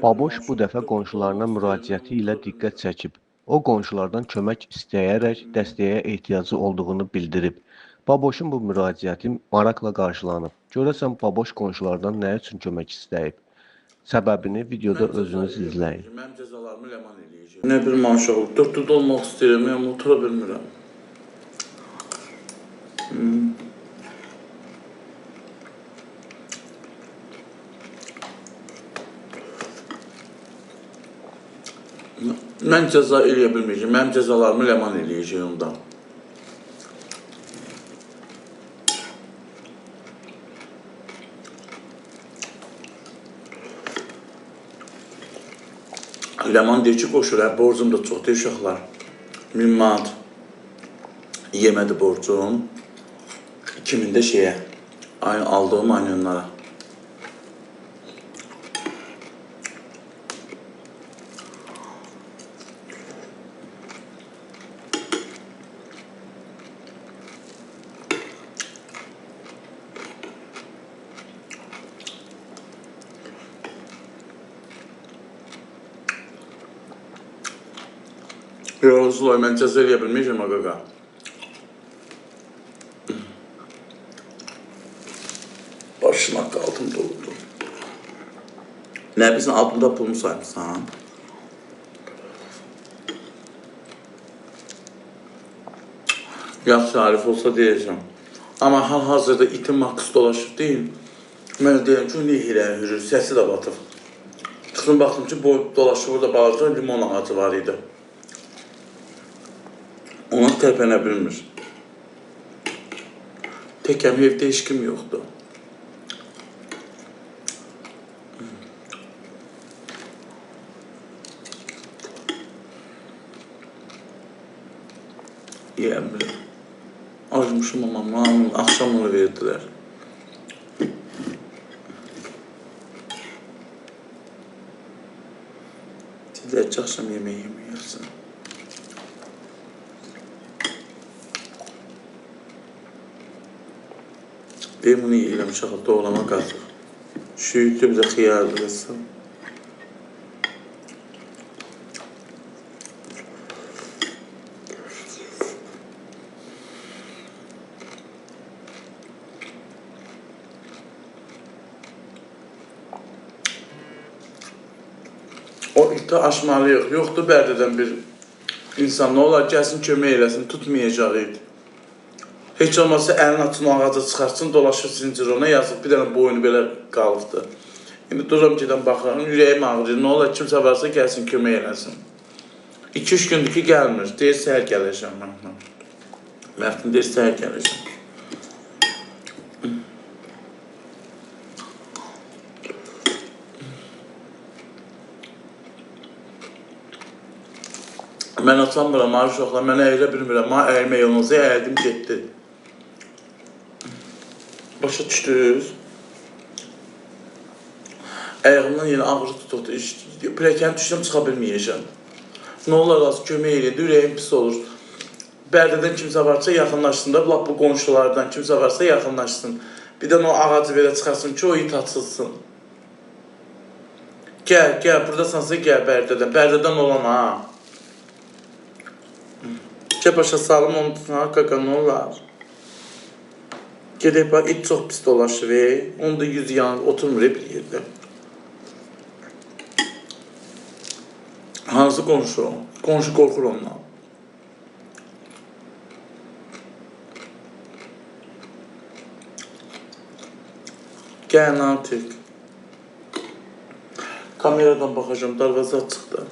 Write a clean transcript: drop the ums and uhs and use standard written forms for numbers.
Baboş bu dəfə qonşularına müraciəti ilə diqqət çəkib. O qonşulardan kömək istəyərək dəstəyə ehtiyacı olduğunu bildirib. Baboşun bu müraciəti maraqla qarşılanıb. Görəsən Baboş qonşulardan nə üçün kömək istəyib? Səbəbini videoda özünüz izləyin. Mənim cəzalarımı Ləman eləyəcək. Nə bir maaş olub. 4-də olmaq istəyirəm, amma otura bilmirəm. Mən cəza eləyə bilməyəcəm. Mənim cəzalarımı Ləman eləyəcək ondan. Ləman deyir ki, qoşur, hə, borcum da çox deyir uşaqlar. 1000 manat yemədi borcum. 2000 də şeyə, aldığım aynonlara. Yox, mən cəza eləyə bilməyəcəm, qaqa. Başına qaldım, doldu. Nə bilsin, adında pulumu saymısan? Yaxşı, Arif olsa deyəcəm. Amma hal-hazırda itin maks dolaşır deyil. Mən deyirəm ki, niyə hirə hürür, səsi də batır. Çıxdım, baxdım ki, bu dolaşır, burada balaca limon ağacı var idi. Ona tərpənə bilmir. Təkəm, evdə heç kim yoxdur. Yiyəmirəm. Acmışım amma axşam onu verdilər. Dedilər ki, axşam yemək yeməyərsən. Ben bunu yiyirəm uşağı, doğrama qatıq. Şüyütlü bir də xiyarlı qızım. O iti aşmalıyıq. Yoxdur Bərdədən bir insan. Nə olar, gəlsin kömək eləsin, tutmayacaq it. Heç olmazsa əlin açın o ağaca çıxartsın, dolaşır zincir ona, yazıq bir dənə boynu belə qalıbdır. İndi duram gedən baxıram, ürəyim ağrıyır, nə olar kimsə varsa gəlsin kömək eləsin. 2-3 gündür ki gəlmir, deyir səhər gələcəm mən. Məftin deyir səhər gələcəm. Mən atamıram, ay uşaqlar, mən əylə bilmirəm, ha əyilmək olmaz, əyildim getdi. Başa düşdünüz. Ayağımdan yenə ağrı tuturdu. Pilləkəni düşsəm çıxa bilməyəcəm. Nə olar az kömək eləyir, ürəyim pis olur. Bərdədən kimsə varsa yaxınlaşsın da, lap bu qonşulardan kimsə varsa yaxınlaşsın. Bir də o ağacı belə çıxarsın ki, o it açılsın. Gəl, gəl, buradasansa gəl Bərdədən. Bərdədən olan ha. Gəl başa salım onu tutun ha, qaqa, nə olar? Gedək bax, it çox pis dolaşır, onun da yüzü yanır, oturmur bir yerdə. Hansı qonşu? Qonşu qorxur ondan. Gəl, Natiq. Kameradan baxacağım, darvaza çıxdı.